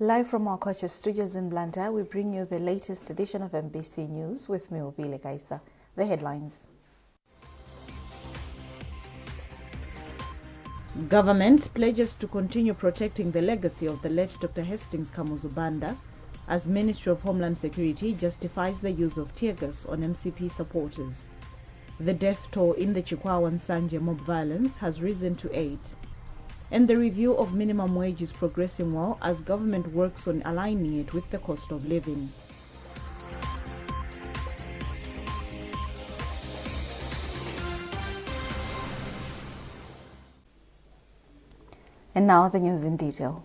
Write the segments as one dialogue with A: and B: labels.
A: Live from our Culture Studios in Blantyre, we bring you the latest edition of MBC News with me, Obile Kaisa. The headlines. Government pledges to continue protecting the legacy of the late Dr. Hastings Kamuzu Banda as Ministry of Homeland Security justifies the use of tear gas on MCP supporters. The death toll in the Chikwawa Nsanje mob violence has risen to 8. And the review of minimum wage is progressing well as government works on aligning it with the cost of living. And now the news in detail.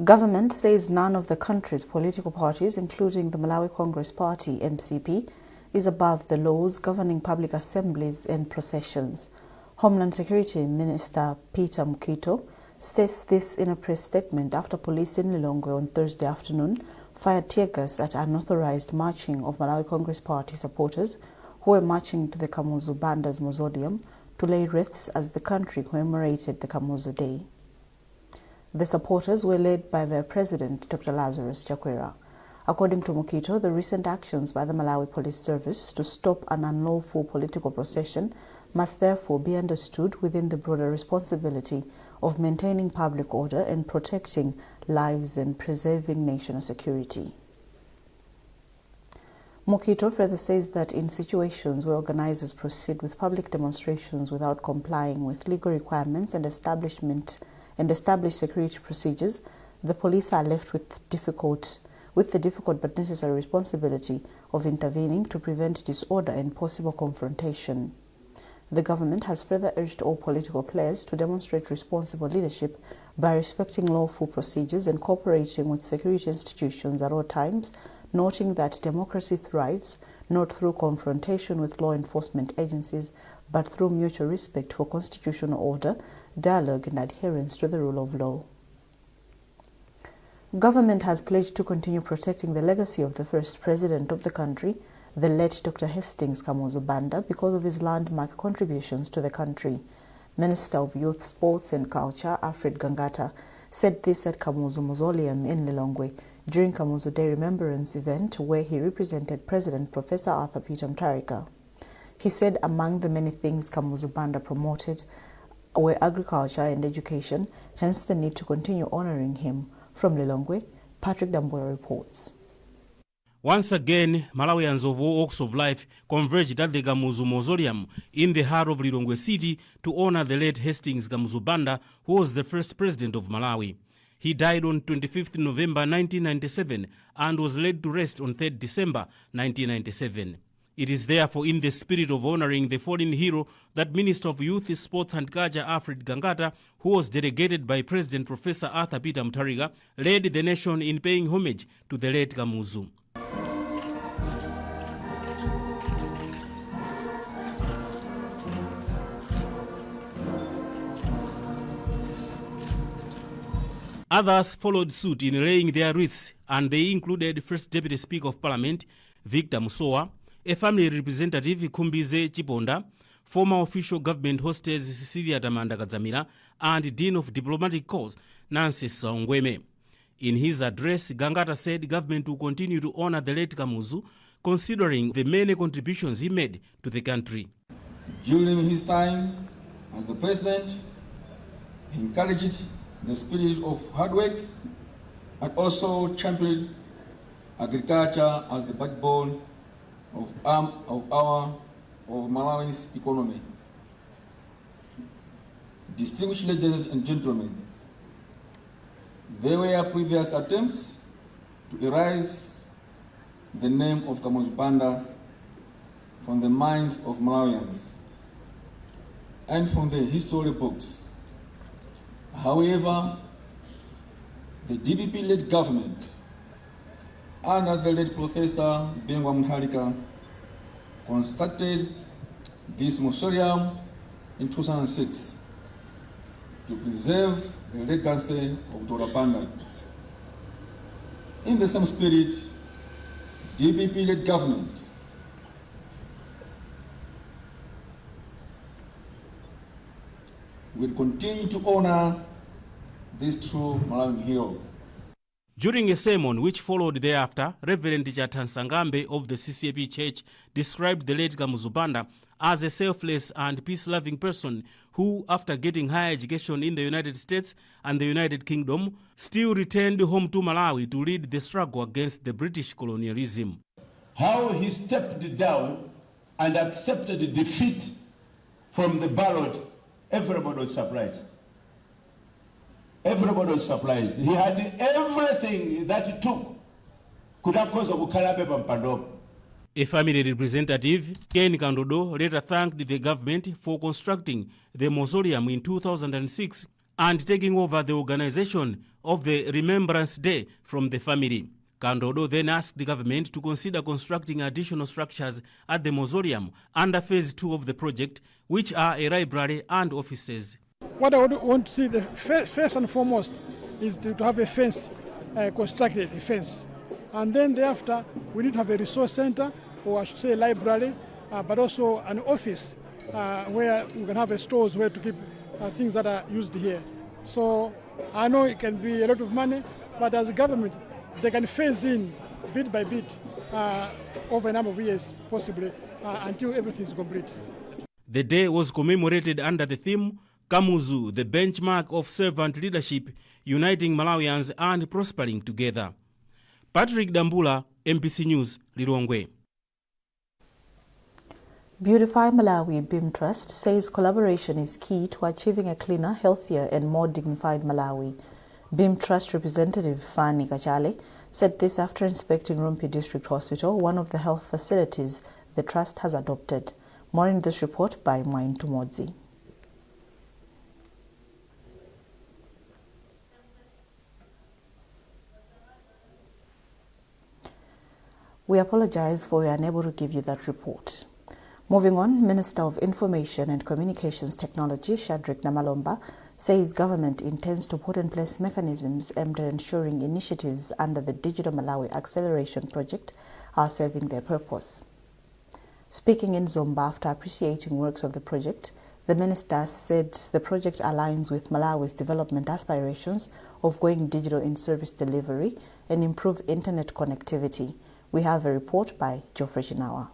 A: Government says none of the country's political parties, including the Malawi Congress Party, MCP, is above the laws governing public assemblies and processions. Homeland Security Minister Peter Mukito says this in a press statement after police in Lilongwe on Thursday afternoon fired tear gas at unauthorized marching of Malawi Congress Party supporters who were marching to the Kamuzu Banda's mausoleum to lay wreaths as the country commemorated the Kamuzu Day. The supporters were led by their president, Dr. Lazarus Chakwera. According to Mukito, the recent actions by the Malawi Police Service to stop an unlawful political procession must therefore be understood within the broader responsibility of maintaining public order and protecting lives and preserving national security. Mukito further says that in situations where organizers proceed with public demonstrations without complying with legal requirements and established security procedures, the police are left with the difficult but necessary responsibility of intervening to prevent disorder and possible confrontation. The government has further urged all political players to demonstrate responsible leadership by respecting lawful procedures and cooperating with security institutions at all times, noting that democracy thrives not through confrontation with law enforcement agencies, but through mutual respect for constitutional order, dialogue and adherence to the rule of law. Government has pledged to continue protecting the legacy of the first president of the country, the late Dr. Hastings Kamuzu Banda, because of his landmark contributions to the country. Minister of Youth, Sports and Culture, Alfred Gangata, said this at Kamuzu Mausoleum in Lilongwe during Kamuzu Day Remembrance event where he represented President Professor Arthur Peter Mutharika. He said among the many things Kamuzu Banda promoted were agriculture and education, hence the need to continue honoring him. From Lilongwe, Patrick Dambola reports.
B: Once again, Malawians of all walks of life converged at the Kamuzu Mausoleum in the heart of Lilongwe City to honor the late Hastings Kamuzu Banda, who was the first president of Malawi. He died on 25th November 1997 and was laid to rest on 3rd December 1997. It is therefore in the spirit of honoring the fallen hero that Minister of Youth, Sports and Culture Alfred Gangata, who was delegated by President Professor Arthur Peter Mutharika, led the nation in paying homage to the late Kamuzu. Others followed suit in laying their wreaths, and they included First Deputy Speaker of Parliament Victor Musowa, a family representative Kumbize Chiponda, former official government hostess Cecilia Tamanda Kadzamira, and Dean of Diplomatic Corps Nancy Saungweme. In his address, Gangata said government will continue to honor the late Kamuzu, considering the many contributions he made to the country.
C: During his time as the president, he encouraged the spirit of hard work and also championed agriculture as the backbone of Malawi's economy. Distinguished ladies and gentlemen, there were previous attempts to erase the name of Kamuzu Banda from the minds of Malawians and from the history books. However, the DPP-led government under the late Professor Bengwa Mutharika constructed this mausoleum in 2006 to preserve the legacy of Dr. Banda. In the same spirit, DPP-led government will continue to honor this true Malawian hero.
B: During a sermon which followed thereafter, Reverend Chatan Sangambe of the CCAP Church described the late Kamuzubanda as a selfless and peace-loving person who, after getting higher education in the United States and the United Kingdom, still returned home to Malawi to lead the struggle against the British colonialism.
D: How he stepped down and accepted defeat from the ballot, everybody was surprised. Everybody was surprised. He had everything that it took.
B: A family representative, Ken Kandodo, later thanked the government for constructing the mausoleum in 2006 and taking over the organization of the Remembrance Day from the family. Kandodo then asked the government to consider constructing additional structures at the mausoleum under phase 2 of the project, which are a library and offices.
E: What I would want to see, the first and foremost, is to have a fence, constructed a fence. And then thereafter, we need to have a resource center, or I should say library, but also an office where we can have stores where to keep things that are used here. So I know it can be a lot of money, but as a government, they can phase in bit by bit over a number of years, possibly, until everything is complete.
B: The day was commemorated under the theme, Kamuzu, the benchmark of servant leadership, uniting Malawians and prospering together. Patrick Dambula, MPC News, Lilongwe.
A: Beautify Malawi BIM Trust says collaboration is key to achieving a cleaner, healthier and more dignified Malawi. BIM Trust representative Fani Kachale said this after inspecting Rumpi District Hospital, one of the health facilities the trust has adopted. More in this report by Mwain Tumodzi. We apologize for we are unable to give you that report. Moving on, Minister of Information and Communications Technology, Shadrack Namalomba, says government intends to put in place mechanisms aimed at ensuring initiatives under the Digital Malawi Acceleration Project are serving their purpose. Speaking in Zomba after appreciating works of the project, the minister said the project aligns with Malawi's development aspirations of going digital in service delivery and improve internet connectivity. We have a report by Geoffrey Shinawa.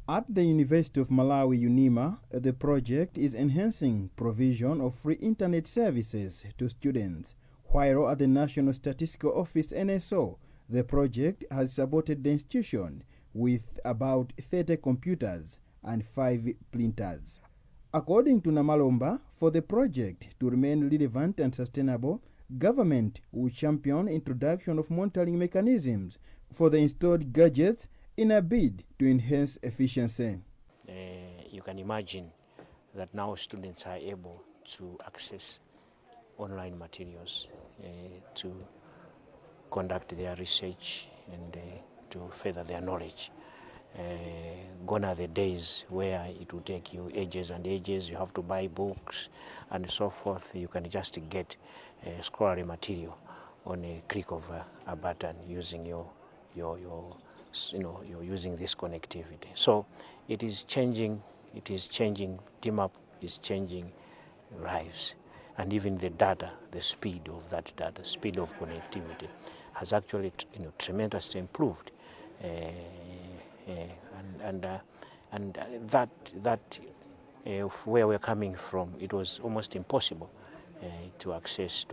F: At the University of Malawi, UNIMA, the project is enhancing provision of free internet services to students, while at the National Statistical Office, NSO, the project has supported the institution with about 30 computers and 5 printers. According to Namalomba, for the project to remain relevant and sustainable, government will champion introduction of monitoring mechanisms for the installed gadgets in a bid to enhance efficiency.
G: You can imagine that now students are able to access online materials to conduct their research and to further their knowledge. Gone are the days where it will take you ages and ages, you have to buy books and so forth. You can just get scholarly material on a click of a button using you're using this connectivity. So it is changing, team-up is changing lives. And even the data, the speed of that data, speed of connectivity has actually tremendously improved. And that where we're coming from, it was almost impossible to access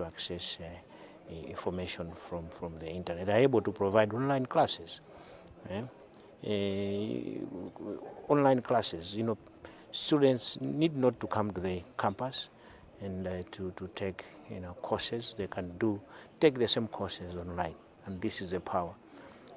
G: information from the internet. They're able to provide online classes. Online classes, students need not to come to the campus and to take courses. They can take the same courses online, and this is the power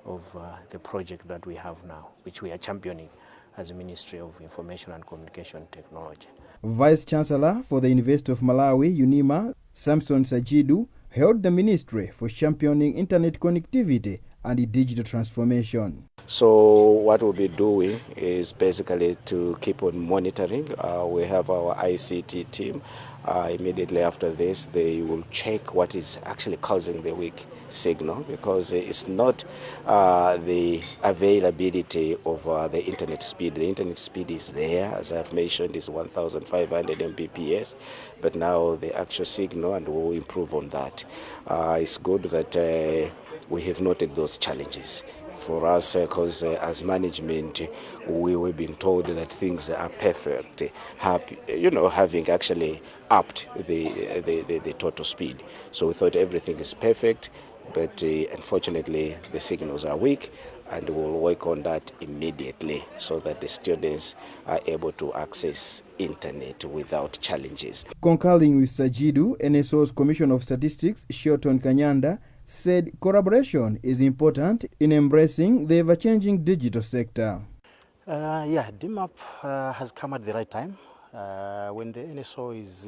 G: of the project that we have now, which we are championing as the Ministry of Information and Communication Technology.
F: Vice Chancellor for the University of Malawi, UNIMA, Samson Sajidu, held the ministry for championing internet connectivity and digital transformation.
H: So what we'll be doing is basically to keep on monitoring. We have our ICT team. Immediately after this, they will check what is actually causing the weak signal, because it's not the availability of the internet speed. The internet speed is there, as I've mentioned, is 1,500 Mbps, but now the actual signal, and we'll improve on that. It's good that we have noted those challenges. For us, because as management, we were being told that things are perfect, having actually upped the total speed. So we thought everything is perfect, but unfortunately the signals are weak, and we'll work on that immediately so that the students are able to access internet without challenges.
F: Concurring with Sajidu, NSO's Commission of Statistics, Shilton Kanyanda, said collaboration is important in embracing the ever-changing digital sector.
I: DMAP has come at the right time when the NSO is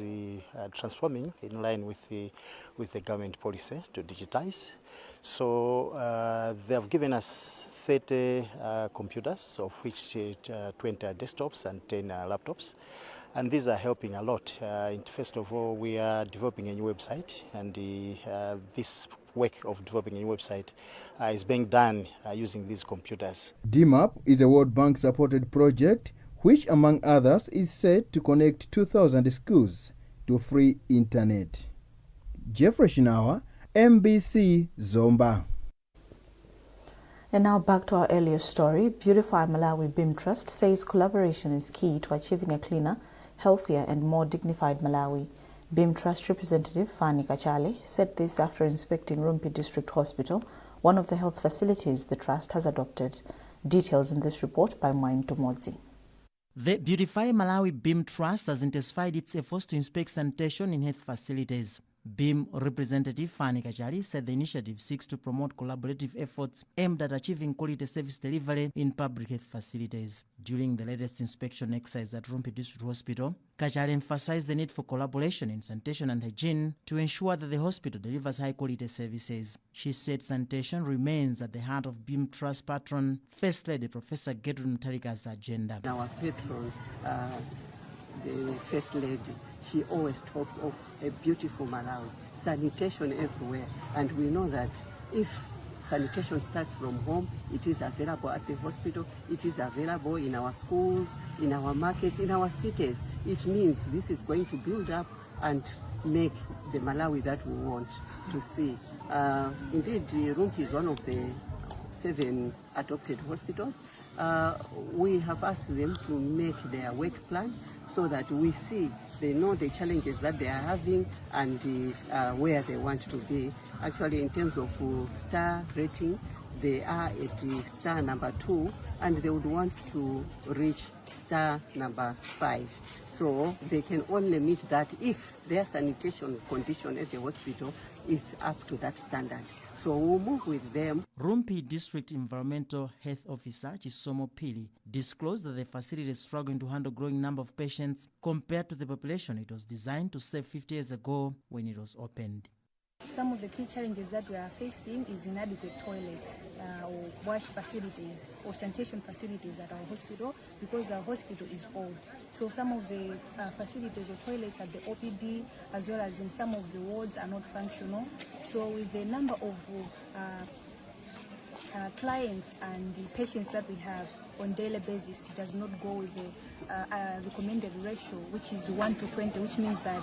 I: transforming in line with the government policy to digitize. So they have given us 30 computers, of which 20 are desktops and 10 laptops. And these are helping a lot. First of all, we are developing a new website, and this work of developing a new website is being done using these computers.
F: DMAP is a World Bank supported project which, among others, is set to connect 2,000 schools to free internet. Jeffrey Shinawa, MBC Zomba.
A: And now back to our earlier story. Beautify Malawi BIM Trust says collaboration is key to achieving a cleaner, healthier and more dignified Malawi. BIM Trust representative Fani Kachale said this after inspecting Rumpi District Hospital, one of the health facilities the trust has adopted. Details in this report by Mwain Tomodzi.
J: The Beautify Malawi BIM Trust has intensified its efforts to inspect sanitation in health facilities. BIM representative Fani Kachali said the initiative seeks to promote collaborative efforts aimed at achieving quality service delivery in public health facilities. During the latest inspection exercise at Rumpi District Hospital, Kachali emphasized the need for collaboration in sanitation and hygiene to ensure that the hospital delivers high-quality services. She said sanitation remains at the heart of BIM Trust patron First Lady Professor Gertrude Mutarika's agenda.
K: Our patron, the First Lady, she always talks of a beautiful Malawi, sanitation everywhere. And we know that if sanitation starts from home, it is available at the hospital, it is available in our schools, in our markets, in our cities. It means this is going to build up and make the Malawi that we want to see. Indeed, Rumpi is one of the 7 adopted hospitals. We have asked them to make their work plan so that we see, they know the challenges that they are having and where they want to be. Actually, in terms of star rating, they are at star number 2, and they would want to reach star number 5. So they can only meet that if their sanitation condition at the hospital is up to that standard. So we'll move with them.
J: Rumpi District Environmental Health Officer Chisomo Pili disclosed that the facility is struggling to handle a growing number of patients compared to the population it was designed to serve 50 years ago when it was opened.
L: Some of the key challenges that we are facing is inadequate toilets or wash facilities or sanitation facilities at our hospital, because our hospital is old. So some of the facilities or toilets at the OPD as well as in some of the wards are not functional. So with the number of clients and the patients that we have on daily basis, it does not go with the recommended ratio, which is 1 to 20, which means that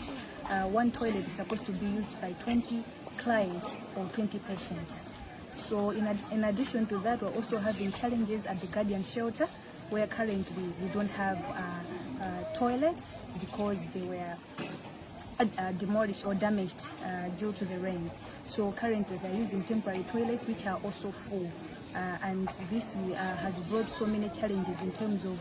L: one toilet is supposed to be used by 20 clients or 20 patients. So in addition to that, we're also having challenges at the guardian shelter, where currently we don't have toilets because they were demolished or damaged due to the rains. So currently they're using temporary toilets which are also full. And this has brought so many challenges in terms of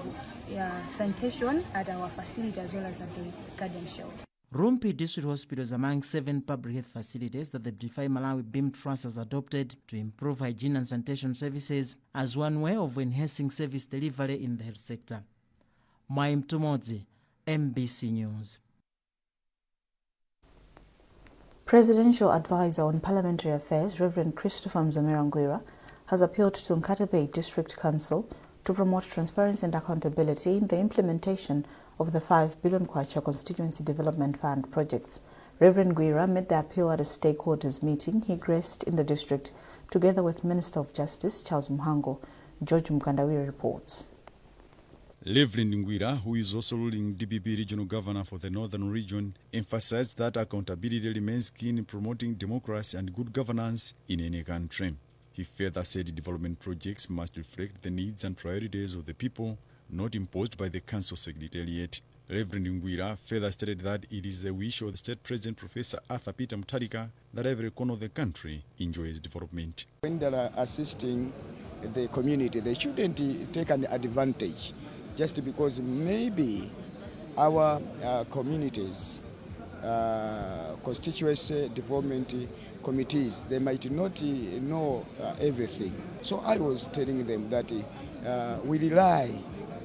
L: sanitation at our facility as well as at the guardian shelter.
J: Rumpi District Hospital is among 7 public health facilities that the Beautify Malawi BIM Trust has adopted to improve hygiene and sanitation services as one way of enhancing service delivery in the health sector. Mwaim Tumodzi, MBC News.
A: Presidential Advisor on Parliamentary Affairs, Reverend Christopher Mzomera has appealed to Nkatabe District Council to promote transparency and accountability in the implementation of the 5 billion Kwacha Constituency Development Fund projects. Reverend Gwira made the appeal at a stakeholders meeting he graced in the district together with Minister of Justice Charles Muhango. George Mkandawiri reports.
M: Reverend Ngwira, who is also ruling DPP regional governor for the northern region, emphasized that accountability remains key in promoting democracy and good governance in any country. He further said development projects must reflect the needs and priorities of the people, not imposed by the council secretariat. Reverend Ngwira further stated that it is the wish of the state president, Professor Arthur Peter Mutharika, that every corner of the country enjoys development.
N: When they are assisting the community, they shouldn't take an advantage just because maybe our communities, constituency development committees, they might not know everything. So I was telling them that we rely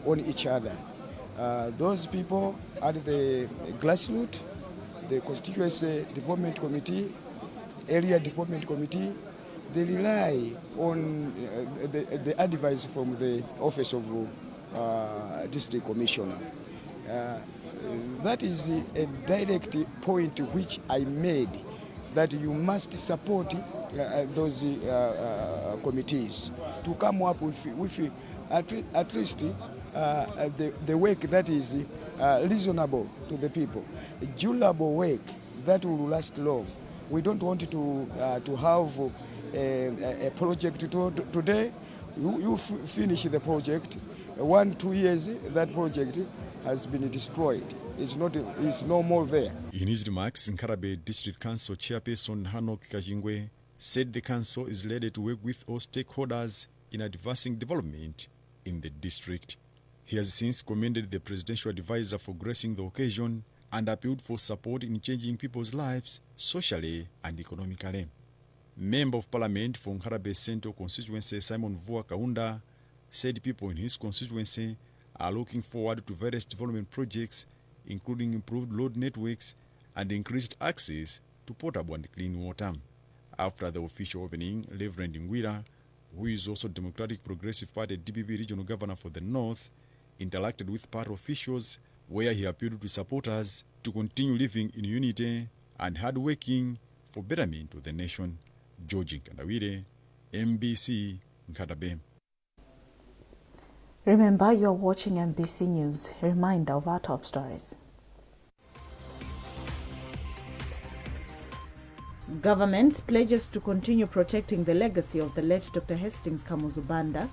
N: on each other. Those people at the grassroots, the constituency development committee, area development committee, they rely on the advice from the office of district commissioner. That is a direct point which I made, that you must support those committees to come up with at least the work that is reasonable to the people, durable work that will last long. We don't want to have a project today. You finish the project, 1-2 years, that project has been destroyed. It's no more there.
M: In his remarks, Nkarabe District Council Chairperson Hanok Kajingwe said the council is ready to work with all stakeholders in advancing development in the district. He has since commended the presidential advisor for gracing the occasion and appealed for support in changing people's lives socially and economically. Member of Parliament for Nkarabe Central Constituency Simon Vua Kaunda said people in his constituency are looking forward to various development projects, including improved road networks and increased access to potable and clean water. After the official opening, Reverend Ngwira, who is also Democratic Progressive Party DPP regional governor for the North, interacted with party officials where he appealed to supporters to continue living in unity and hard working for betterment of the nation. George Nkandawire, MBC, Nkadabe.
A: Remember, you're watching MBC News. A reminder of our top stories. Government pledges to continue protecting the legacy of the late Dr. Hastings Kamuzu Banda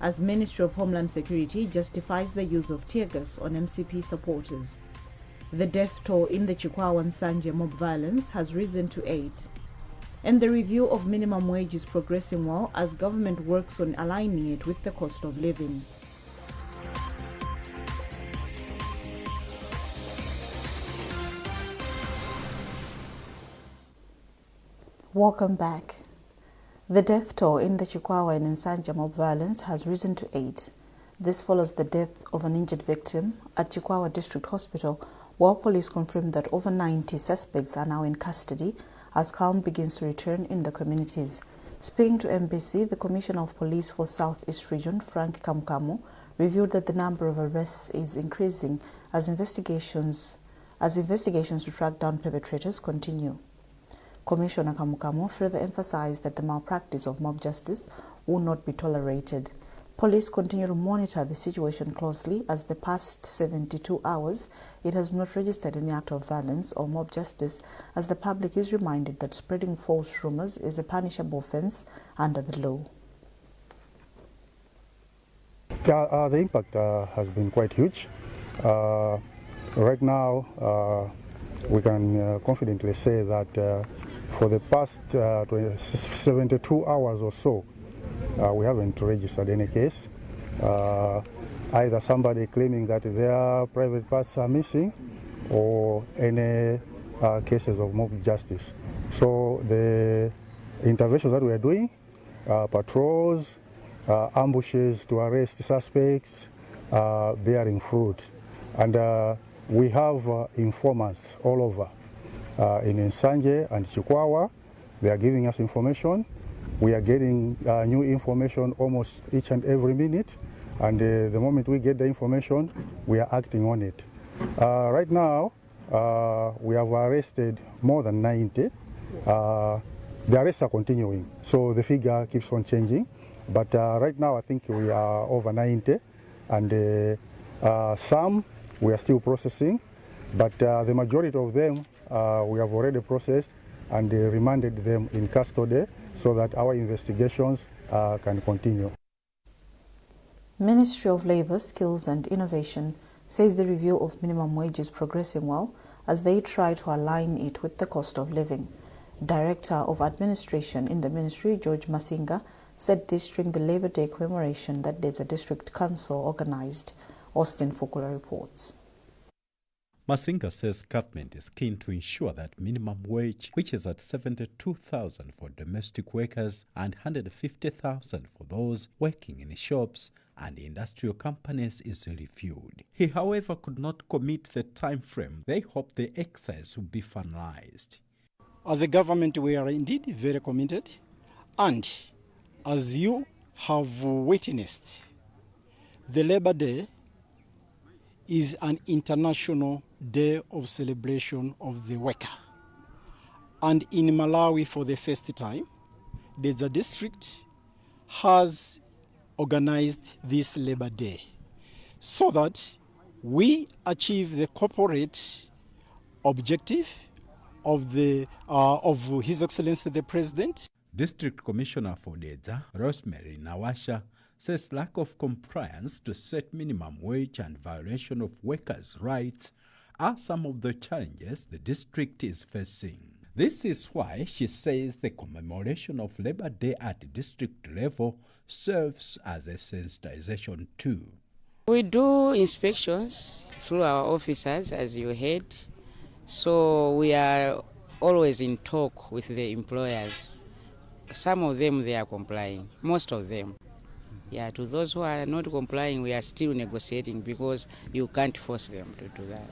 A: as Ministry of Homeland Security justifies the use of tear gas on MCP supporters. The death toll in the Chikwawa and Sanje mob violence has risen to 8. And the review of minimum wage is progressing well as government works on aligning it with the cost of living. Welcome back. The death toll in the Chikwawa and Nsanja mob violence has risen to 8. This follows the death of an injured victim at Chikwawa District Hospital, while police confirmed that over 90 suspects are now in custody as calm begins to return in the communities. Speaking to MBC, the Commissioner of Police for Southeast Region, Frank Kamukamo, revealed that the number of arrests is increasing as investigations to track down perpetrators continue. Commissioner Kamukamo further emphasized that the malpractice of mob justice will not be tolerated. Police continue to monitor the situation closely as the past 72 hours it has not registered any act of violence or mob justice, as the public is reminded that spreading false rumors is a punishable offense under the law.
O: The impact has been quite huge. Right now, we can confidently say that for the past 72 hours or so, we haven't registered any case. Either somebody claiming that their private parts are missing or any cases of mob justice. So the interventions that we are doing, patrols, ambushes to arrest suspects, bearing fruit. And we have informants all over in Nsanje and Chikwawa. They are giving us information. We are getting new information almost each and every minute, and the moment we get the information, we are acting on it. Right now, we have arrested more than 90. The arrests are continuing, so the figure keeps on changing. But right now, I think we are over 90, and Some we are still processing, but the majority of them we have already processed and remanded them in custody so that our investigations can continue.
A: Ministry of Labour, Skills and Innovation says the review of minimum wage is progressing well as they try to align it with the cost of living. Director of Administration in the ministry, George Masinga, said this during the Labour Day commemoration that there's a district council organised. Austin Fukula reports.
P: Masinga says government is keen to ensure that minimum wage, which is at 72,000 for domestic workers and 150,000 for those working in shops and industrial companies, is reviewed. He, however, could not commit the time frame. They hope the exercise will be finalized.
Q: As a government, we are indeed very committed, and as you have witnessed, the Labour Day is an international day of celebration of the worker. And in Malawi, for the first time, the district has organized this Labour Day so that we achieve the corporate objective of His Excellency the President.
P: District Commissioner for Dedza, Rosemary Nawasha, says lack of compliance to set minimum wage and violation of workers' rights are some of the challenges the district is facing. This is why she says the commemoration of Labour Day at district level serves as a sensitization too.
R: We do inspections through our officers, as you heard, so we are always in talk with the employers. Some of them, they are complying, most of them. Yeah, to those who are not complying, we are still negotiating because you can't force them to do that.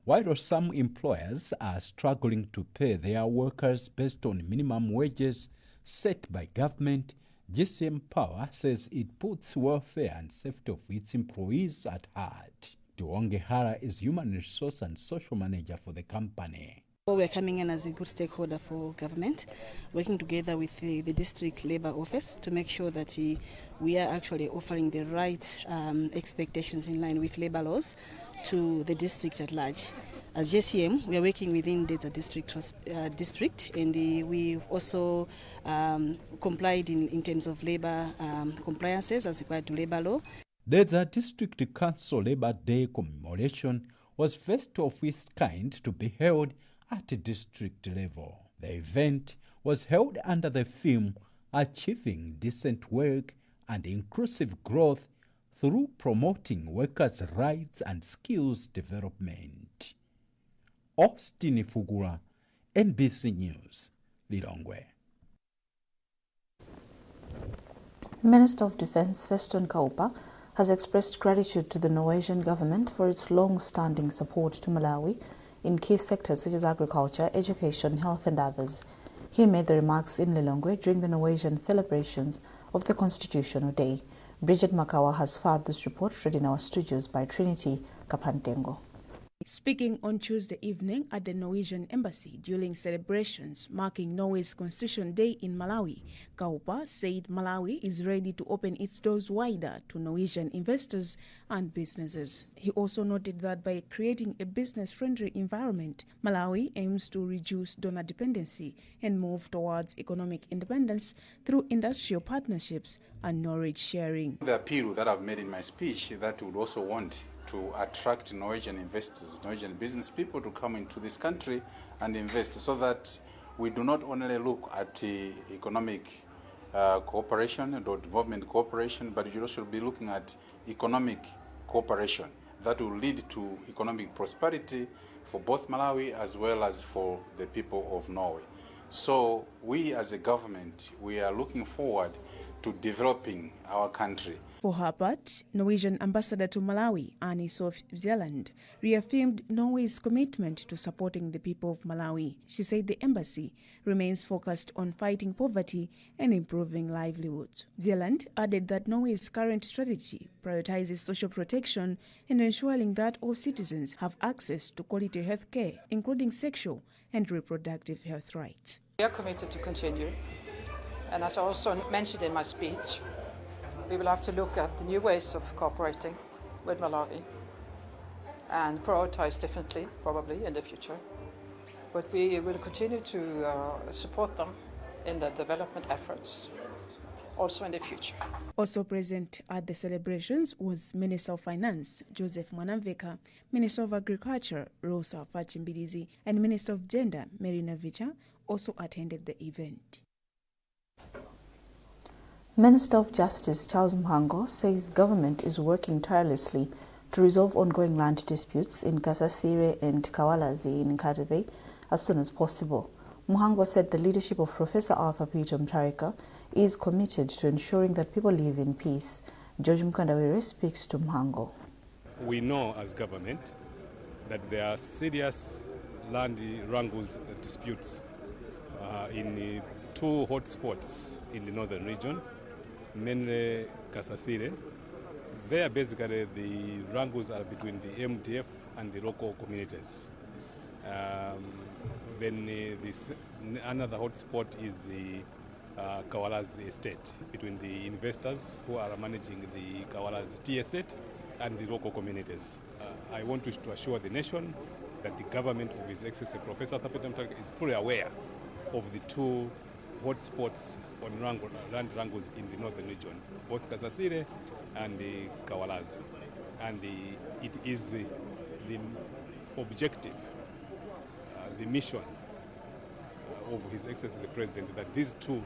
P: While some employers are struggling to pay their workers based on minimum wages set by government, GCM Power says it puts welfare and safety of its employees at heart. Tuonge Hara is Human Resource and Social Manager for the company.
S: We're coming in as a good stakeholder for government, working together with the district labour office to make sure that we are actually offering the right expectations in line with labour laws to the district at large. As JCM, we are working within the district and we've also complied in terms of labour compliances as required to labour law.
P: The District Council Labour Day commemoration was first of its kind to be held at district level. The event was held under the theme Achieving Decent Work and Inclusive Growth through Promoting Workers' Rights and Skills Development. Austin Fugura, NBC News, Lilongwe.
A: Minister of Defence Feston Kaupa has expressed gratitude to the Norwegian government for its long-standing support to Malawi in key sectors such as agriculture, education, health and others. He made the remarks in Lilongwe during the Norwegian celebrations of the Constitutional Day. Bridget Makawa has filed this report read in our studios by Trinity Kapantengo.
T: Speaking on Tuesday evening at the Norwegian Embassy during celebrations marking Norway's Constitution Day in Malawi, Kaupa said Malawi is ready to open its doors wider to Norwegian investors and businesses. He also noted that by creating a business-friendly environment, Malawi aims to reduce donor dependency and move towards economic independence through industrial partnerships and knowledge sharing.
U: The appeal that I've made in my speech that we would also want to attract Norwegian investors, Norwegian business people to come into this country and invest so that we do not only look at economic cooperation or development cooperation, but we should also be looking at economic cooperation that will lead to economic prosperity for both Malawi as well as for the people of Norway. So we as a government, we are looking forward to developing our country.
T: For her part, Norwegian ambassador to Malawi, Annie Sof Zealand, reaffirmed Norway's commitment to supporting the people of Malawi. She said the embassy remains focused on fighting poverty and improving livelihoods. Zealand added that Norway's current strategy prioritizes social protection and ensuring that all citizens have access to quality health care, including sexual and reproductive health rights.
V: We are committed to continue, and as I also mentioned in my speech, we will have to look at the new ways of cooperating with Malawi and prioritize differently, probably, in the future. But we will continue to support them in their development efforts, also in the future.
T: Also present at the celebrations was Minister of Finance, Joseph Mwanamveka, Minister of Agriculture, Rosa Fachimbilizi, and Minister of Gender, Marina Vicha, also attended the event.
A: Minister of Justice Charles Mhango says government is working tirelessly to resolve ongoing land disputes in Kasasire and Kawalazi in Nkatabe as soon as possible. Mhango said the leadership of Professor Arthur Peter Mutharika is committed to ensuring that people live in peace. George Mkandawire speaks to Mhango.
C: We know as government that there are serious land wrangles disputes in two hotspots in the northern region, mainly Kasasire. There basically the wrangles are between the MDF and the local communities. Then another hotspot is the Kawalazi estate, between the investors who are managing the Kawalazi tea estate and the local communities. I want to assure the nation that the government of His Excellency Professor Arthur Peter Mutharika is fully aware of the two hotspots on land wrangles in the northern region, both Kasasire and the Kawalazi. And it is the objective, the mission of His Excellency the President, that these two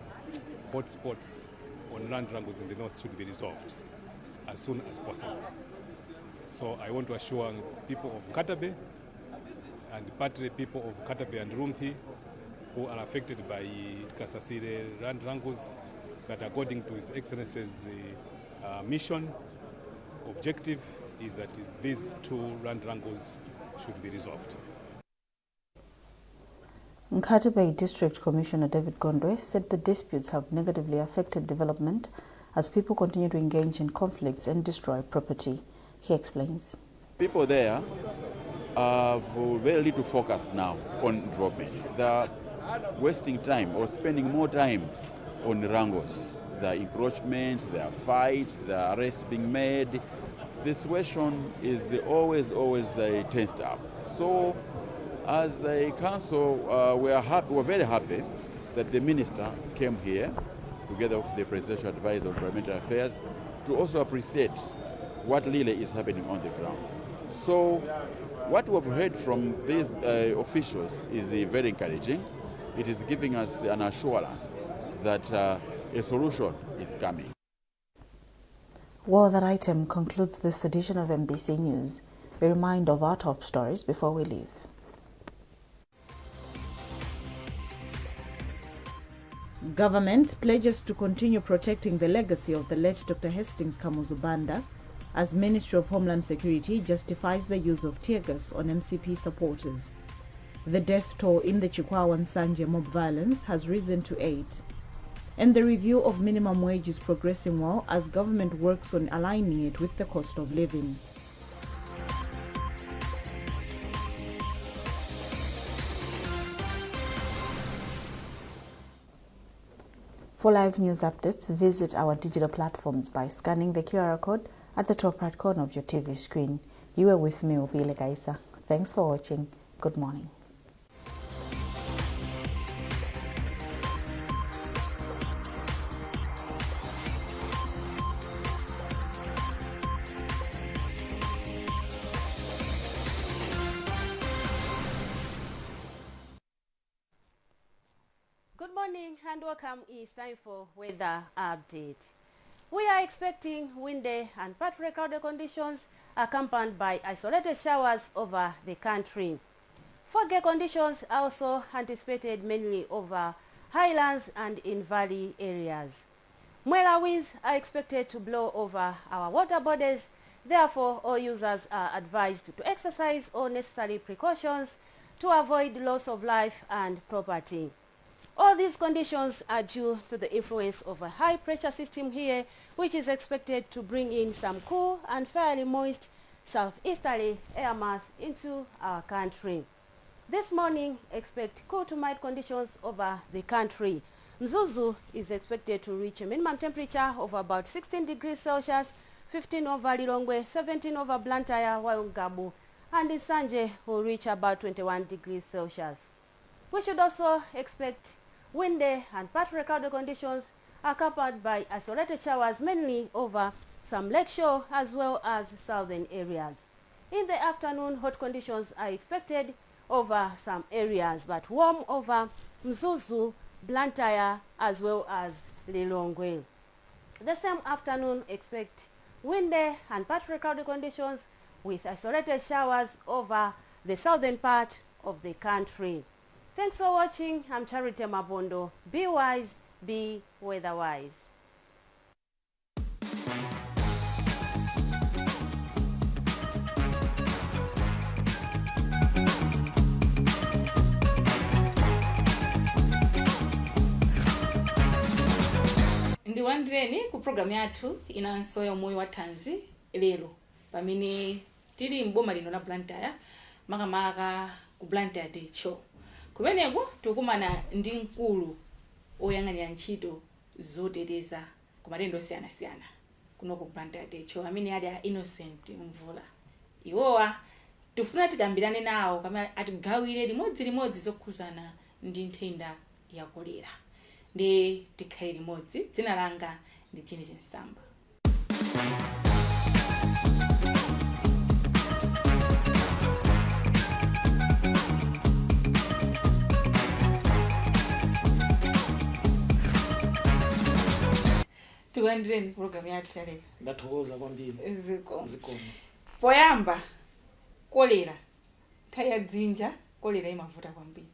C: hotspots on land wrangles in the north should be resolved as soon as possible. So I want to assure people of Nkatabe and partly people of Nkatabe and Rumpi who are affected by Kasasire land wrangles that according to His Excellency's mission, objective is that these two land wrangles should be resolved.
A: Nkatabe District Commissioner David Gondwe said the disputes have negatively affected development as people continue to engage in conflicts and destroy property. He explains.
D: People there have very little focus now on development. They are wasting time or spending more time on wrangles. There are encroachments, there are fights, there are arrests being made. The situation is always tensed up. So as a council, we're very happy that the minister came here together with the presidential advisor on parliamentary affairs to also appreciate what really is happening on the ground. So what we've heard from these officials is very encouraging. It is giving us an assurance that a solution is coming.
A: Well, that item concludes this edition of MBC News. A reminder of our top stories before we leave. Government pledges to continue protecting the legacy of the late Dr. Hastings Kamuzu Banda as Ministry of Homeland Security justifies the use of tear gas on MCP supporters. The death toll in the Chikwawa Nsanje mob violence has risen to 8. And the review of minimum wage is progressing well as government works on aligning it with the cost of living. For live news updates, visit our digital platforms by scanning the QR code at the top right corner of your TV screen. You are with me, Obile Gaisa. Thanks for watching. Good morning.
W: Good morning and welcome. It's time for weather update. We are expecting windy and partly cloudy conditions accompanied by isolated showers over the country. Foggy conditions are also anticipated mainly over highlands and in valley areas. Mwela winds are expected to blow over our water bodies. Therefore, all users are advised to exercise all necessary precautions to avoid loss of life and property. All these conditions are due to the influence of a high pressure system here, which is expected to bring in some cool and fairly moist southeasterly air mass into our country. This morning, expect cool to mild conditions over the country. Mzuzu is expected to reach a minimum temperature of about 16 degrees Celsius 15 over Lilongwe, 17 over Blantyre, while Gabu and Nsanje will reach about 21 degrees Celsius. We should also expect windy and partly cloudy conditions accompanied by isolated showers mainly over some lakeshore as well as southern areas. In the afternoon, hot conditions are expected over some areas, but warm over Mzuzu, Blantyre as well as Lilongwe. The same afternoon, expect windy and partly cloudy conditions with isolated showers over the southern part of the country. Thanks for watching. I'm Charity Mabondo. Be wise, be weather-wise.
B: Ndiwandireni ku program yathu inanso ya moyo wa Tanzi lero pamene tili mboma lino la Blantyre makamaka ku Blantyre Day Show. Kumeneko tukumana ndi mkulu oyang'anira ntchito zoteteza ku matendo osiyanasiyana kuno ku Blantyre Day Show amene ali a Innocent Mvula. Iwowa tufuna tikambirane nawo kama atigawire limodzi zokhuzana ndi nthenda ya kolera. Ndi tikhale limodzi. Dzina langa ndi Chini Chinsamba. Tuwandireni program yathu ya lero.
E: Ndathokoza kwambiri.
B: Zikomo. Poyamba kolera. Thaya dzinja kolera imavuta kwambiri.